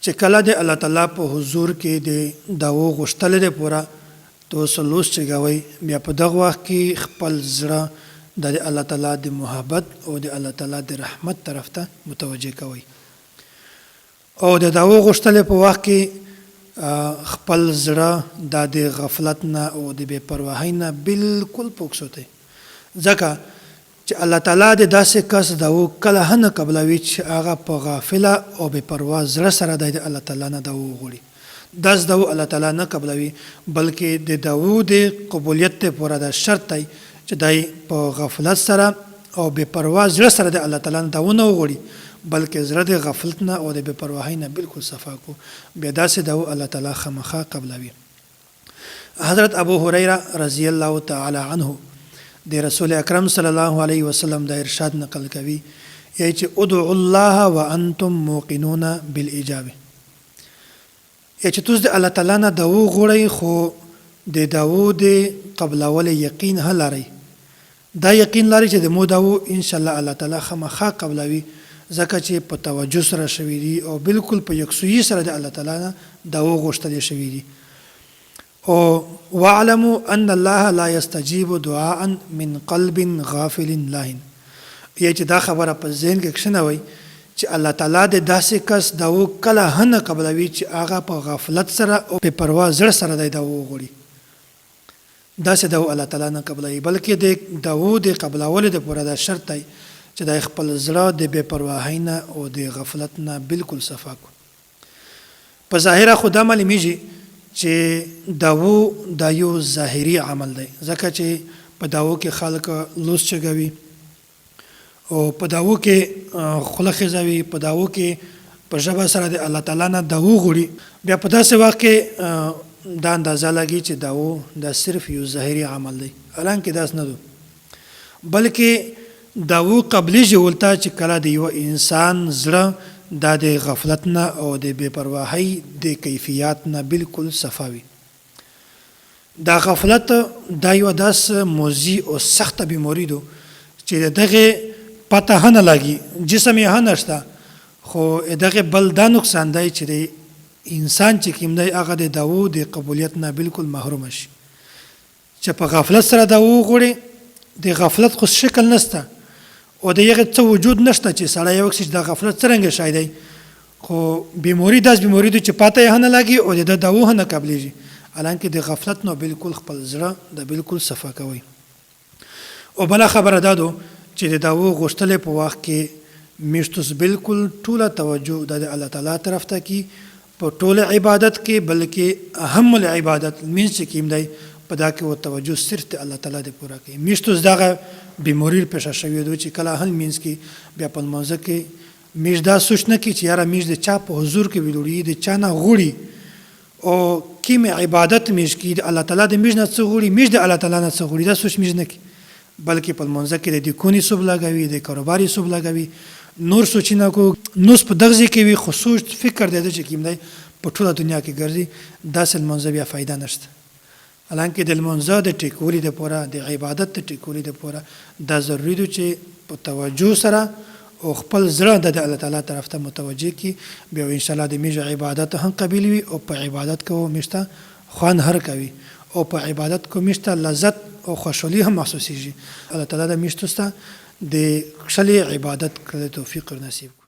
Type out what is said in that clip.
چې کله د الله تعالی په حضور کې د دعوو غوښتلې د پوره توسو لوس چګوئ، بیا په دغه وخت کې خپل زړه د د الله تعالی د محبت او د الله تعالی د رحمت طرف ته متوجه کوئ او د دعوو غوښتلې په وخت کې خپل زړه دا د غفلت نه او د بې پرواهۍ نه بالکل پوک سوتئ، ځکه چې الله تعالی د داسې کس دعو کله هم نه قبلوي چې هغه په غافله او بې پروا زړه سره دی د الله تعالی نه دعو وغوړي. داسې دعو الله تعالی نه قبلوي بلکې د دعو د قبولیت لپاره دا شرط دی چې دی په غفلت سره او بې پروا زړه سره د الله تعالی نه دعو نه وغوړي بلکې زړه د غفلت نه او د بې پرواهۍ نه بالکل صفا کو، بیا داسې دعو الله تعالی خامخا قبلوي. حضرت ابو هريره رضی الله تعالی عنه د رسول اکرم صلی الله علیه وسلم دا ارشاد نقل کوي، یی چې ادعوا الله وانتم موقنون بالاجابه، یا چې تاسو د الله تعالی نه دعو غوړئ خو د دعو د قبلولو یقین هم لرئ، دا یقین لرئ چې د مو دعو ان شاء الله الله تعالی خامخا قبلوي، ځکه چې په توجه سره شوي دي او بالکل په یکسویي سره د الله تعالی نه دعو غوښتلې شوي دي. او واعلموا ان الله لا یستجیب دعاء من قلب غافل لاهن، یعنی چې دا خبره په ذهن کې کښنوئ چې الله تعالی د داسې کس دعو کله هم نه قبلوي چې هغه په غفلت سره او بې پروا زړه سره دی دعو وغوړي. داسې دعو الله تعالی نه قبلوي، بلکې د دعو د قبلولو دپاره دا شرط دی چې دی خپل زړه د بې پرواهۍ نه او د غفلت نه بالکل صفا کو. په ظاهره خو دا معلومیږي چې دعو دا یو ظاهري عمل دی، ځکه چې په دعو کې خلک لوس چګوي او په دعو کې خوله خېزوي، په دعو کې په ژبه سره د الله تعالی نه دعو غوړي. بیا په داسې وخت کې دا اندازه لګي چې دعو دا صرف یو ظاهري عمل دی، حالانکه داس نه دو، بلکې دعو قبلیږي ولته چې کله د یوه انسان زړه دا د غفلت نه او د بې پرواهۍ د کیفیات نه بالکل صفا وي. دا غفلت دا یوه داس موذي او سخته بیموري دو چې د دغې پته هم نه لګي، جسم یې هم نشته، خو دغې بل دا نقصان دی چې د انسان چې کوم دی هغه د دعو د قبولیت نه بالکل محروم شي. چې په غفلت سره دا وغوړي، د غفلت خو شکل نشته او د یغه څه وجود نشته چې سړی یو چې د غفلت څرنګه شای دی، خو بیموري داس بیموري دی چې پاته یې نه لګي او د داوه نه قبليږي، حالانکه د غفلت نو بالکل خپل زړه د بالکل صفا کوي. او بله خبره دا ده چې د دعوو غوښتلې په وخت کې میشتوس بالکل ټوله توجه د الله تعالی طرف ته کی په ټول عبادت کې، بلکې اهم العبادت لمونځ چې کیم دی په دا کې و توجه صرف د الله تعالی د پوره کوي. میشتوس دغه بیموري پېښه شوې ده چې کله هم لمونځ کې بیا په لمانځه کې میش دا سوچ نه کوي چې یاره میش د چا په حضور کې ویلوړي، د چا نه غوړي او کیم عبادت میش کی، د الله تعالی د میش نه څه غوړي، میش د الله تعالی نه څه غوړي، دا سوچ میش نه کی، بلکې په لمانځه کې د کونې سوب لګوي، د کاروبار سوب لګوي، نور سوچونه کو نوس په دغه ځای کې وي، خو سوچ فکر دی چې کیم دی په ټوله دنیا کې ګرځي. داسې لمانځه بیا فایده نشته. حالانکه د لمانځه د ټیکولي دپاره، د عبادت د ټیکولي دپاره دا ضروري دو چې په توجه سره او خپل زړه د الله تعالی طرف ته متوجه کړي، بیا ان شاء الله د میږ عبادت هم قبیل وي او په عبادت کو میږ ته خوند هر کوي او په عبادت کو میږ ته لذت او خوشحالي هم محسوسیږي. الله تعالی د میږ تاسو ته د کښلي عبادت کړلو توفیق ور نصیب کړي.